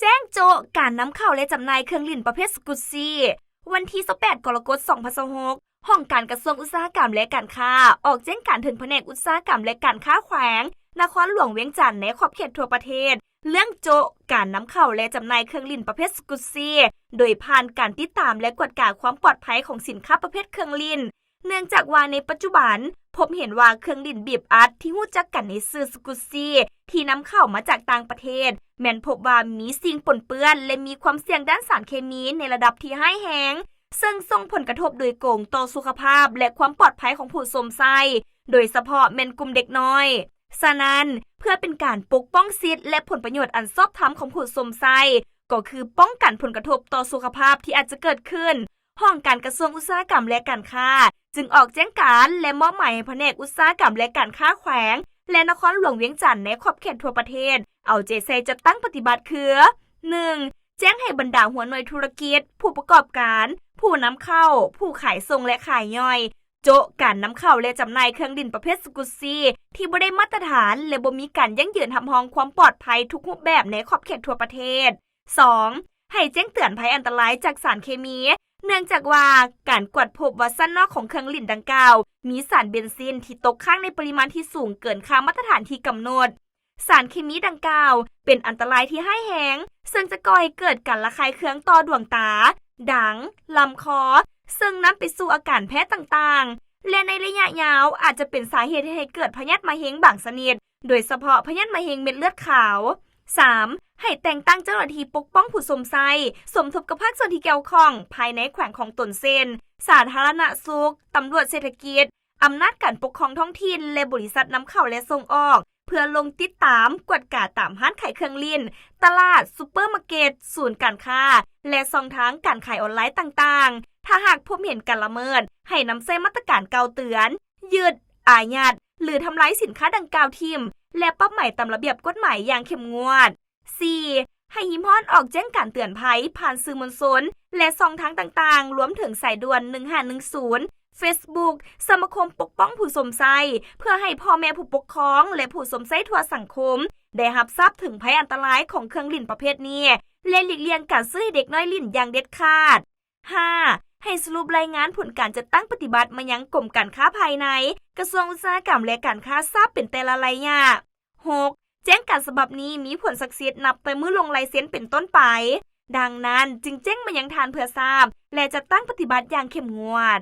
ແຈ້ງໂຈະການນຳເຂົ້າ ແລະ ຈຳໜ່າຍເຄື່ອງຫຼິ້ນປະເພດສະກຸດຊີ. ວັນທີຊາວແປດ ກໍລະກົດ ສອງພັນຊາວຫົກ, ຫ້ອງການກະຊວງອຸດສາຫະກຳ ແລະ ການຄ້າ ອອກແຈ້ງການເຖິງພະແນກອຸດສາຫະກຳ ແລະ ການຄ້າແຂວງນະຄອນຫຼວງວຽງຈັນ ໃນຂອບເຂດທົ່ວປະເທດ ເລື່ອງໂຈະການນຳເຂົ້າ ແລະ ຈຳໜ່າຍເຄື່ອງຫຼິ້ນປະເພດສະກຸດຊີ ໂດຍຜ່ານການຕິດຕາມ ແລະ ກວດກາຄວາມປອດໄພຂອງສິນຄ້າປະເພດເຄື່ອງຫຼິ້ນ. ເນື່ອງຈາກວ່າໃນປັດຈຸບັນພົບເຫັນວ່າເຄື່ອງຫຼິ້ນບີບອັດທີ່ຮູ້ຈັກກັນໃນຊື່ສະກຸດຊີ ທີ່ນຳເຂົ້າມາຈາກຕ່າງປະເທດ ແມ່ນພົບວ່າມີສິ່ງປົນເປື້ອນ ແລະ ມີຄວາມສ່ຽງດ້ານສານເຄມີໃນລະດັບທີ່ຮ້າຍແຮງ, ເຊິ່ງສົ່ງຜົນກະທົບໂດຍກົງຕໍ່ສຸຂະພາບ ແລະ ຄວາມປອດໄພຂອງຜູ້ຊົມໃຊ້, ໂດຍສະເພາະແມ່ນກຸ່ມເດັກນ້ອຍ. ສະນັ້ນ, ເພື່ອເປັນການປົກປ້ອງສິດ ແລະ ຜົນປະໂຫຍດອັນຊອບທຳຂອງຜູ້ຊົມໃຊ້, ກໍຄືປ້ອງກັນຜົນກະທົບຕໍ່ສຸຂະພາບທີ່ອາດຈະເກີດຂຶ້ນ, ຫ້ອງການກະຊວງອຸດສາຫະກຳ ແລະ ການຄ້າ ຈຶ່ງອອກແຈ້ງການ ແລະ ມອບໝາຍໃຫ້ພະແນກອຸດສາຫະກຳ ແລະ ການຄ້າແຂວງ ແລະ ນະຄອນຫຼວງວຽງຈັນໃນຂອບເຂດທົ່ວປະເທດ ເອົາໃຈໃສ່ຈັດຕັ້ງປະຕິບັດຄື: ໜຶ່ງ ແຈ້ງໃຫ້ບັນດາຫົວໜ່ວຍທຸລະກິດ, ຜູ້ປະກອບການ, ຜູ້ນຳເຂົ້າ, ຜູ້ຂາຍສົ່ງ ແລະ ຂາຍຍ່ອຍ ໂຈະການນຳເຂົ້າ ແລະ ຈຳໜ່າຍເຄື່ອງຫຼິ້ນປະເພດສະກຸດຊີ ທີ່ບໍ່ໄດ້ມາດຕະຖານ ແລະ ບໍ່ມີການຢັ້ງຢືນຮັບຮອງຄວາມປອດໄພທຸກຮູບແບບໃນຂອບເຂດທົ່ວປະເທດ. ສອງ ໃຫ້ແຈ້ງເຕືອນໄພອັນຕະລາຍຈາກສານເຄມີ, ເນື່ອງຈາກວ່າການກວດພົບວ່າຊັ້ນນອກຂອງເຄື່ອງຫຼິ້ນດັ່ງກ່າວ ມີສານເບັນຊິນທີ່ຕົກຄ້າງໃນປະລິມານທີ່ສູງເກີນຄ່າມາດຕະຖານທີ່ກຳນົດ. ສານເຄມີດັ່ງກ່າວເປັນອັນຕະລາຍທີ່ຮ້າຍແຮງ, ເຊິ່ງຈະກໍ່ໃຫ້ເກີດການລະຄາຍເຄືອງຕໍ່ດວງຕາ, ດັງ, ລຳຄໍ, ເຊິ່ງນຳໄປສູ່ອາການແພ້ຕ່າງໆ ແລະ ໃນໄລຍະຍາວອາດຈະເປັນສາເຫດເຮັດໃຫ້ເກີດພະຍາດມະເຮັງບາງຊະນິດ, ໂດຍສະເພາະພະຍາດມະເຮັງເມັດເລືອດຂາວ. ສາມ ໃຫ້ແຕ່ງຕັ້ງເຈົ້າໜ້າທີ່ປົກປ້ອງຜູ້ຊົມໃຊ້ ສົມທົບກັບພາກສ່ວນທີ່ກ່ຽວຂ້ອງພາຍໃນແຂວງຂອງຕົນ ເຊັ່ນ ສາທາລະນະສຸກ, ຕຳຫຼວດເສດຖະກິດ, ອຳນາດການປົກຄອງທ້ອງຖິ່ນ ແລະ ບໍລິສັດນຳເຂົ້າ ແລະ ສົ່ງອອກ ເພື່ອລົງຕິດຕາມກວດກາຕາມຮ້ານຂາຍເຄື່ອງຫຼິ້ນ, ຕະຫຼາດ, ຊຸບເປີມາເກັດ, ສູນການຄ້າ ແລະ ຊ່ອງທາງການຂາຍອອນລາຍຕ່າງໆ. ຖ້າຫາກພົບເຫັນການລະເມີດ, ໃຫ້ນຳໃຊ້ມາດຕະການກ່າວເຕືອນ, ຍຶດ, ອາຍັດ ຫຼື ທຳລາຍສິນຄ້າດັ່ງກ່າວຖິ້ມ ແລະ ປັບໃໝຕາມລະບຽບກົດໝາຍຢ່າງເຂັ້ມງວດ. ສີ່ ໃຫ້ຮີບຮ້ອນອອກແຈ້ງການເຕືອນໄພຜ່ານສື່ມວນຊົນ ແລະ ຊ່ອງທາງຕ່າງໆ, ລວມເຖິງສາຍດ່ວນ ໜຶ່ງຫ້າໜຶ່ງສູນ, ເຟສບຸກ ສະມາຄົມປົກປ້ອງຜູ້ຊົມໃຊ້ ເພື່ອໃຫ້ພໍ່ແມ່ຜູ້ປົກຄອງ ແລະ ຜູ້ຊົມໃຊ້ທົ່ວສັງຄົມ ໄດ້ຮັບຊາບເຖິງໄພອັນຕະລາຍຂອງເຄື່ອງຫຼິ້ນປະເພດນີ້ ແລະ ຫຼີກລ່ຽງການຊື້ໃຫ້ເດັກນ້ອຍຫຼິ້ນຢ່າງເດັດຂາດ. ຫ້າ ໃຫ້ສະຫຼຸບລາຍງານຜົນການຈັດຕັ້ງປະຕິບັດມາຍັງກົມການຄ້າພາຍໃນ, ກະຊວງອຸດສາຫະກຳ ແລະ ການຄ້າຊາບເປັນແຕ່ລະໄລຍະ. ຫົກ ແຈ້ງການສະບັບນີ້ມີຜົນສັກສິດນັບແຕ່ມື້ລົງລາຍເຊັນເປັນຕົ້ນໄປ. ດັ່ງນັ້ນ, ຈຶ່ງແຈ້ງມາຍັງທ່ານເພື່ອຊາບ ແລະ ຈັດຕັ້ງປະຕິບັດຢ່າງເຂັ້ມງວດ.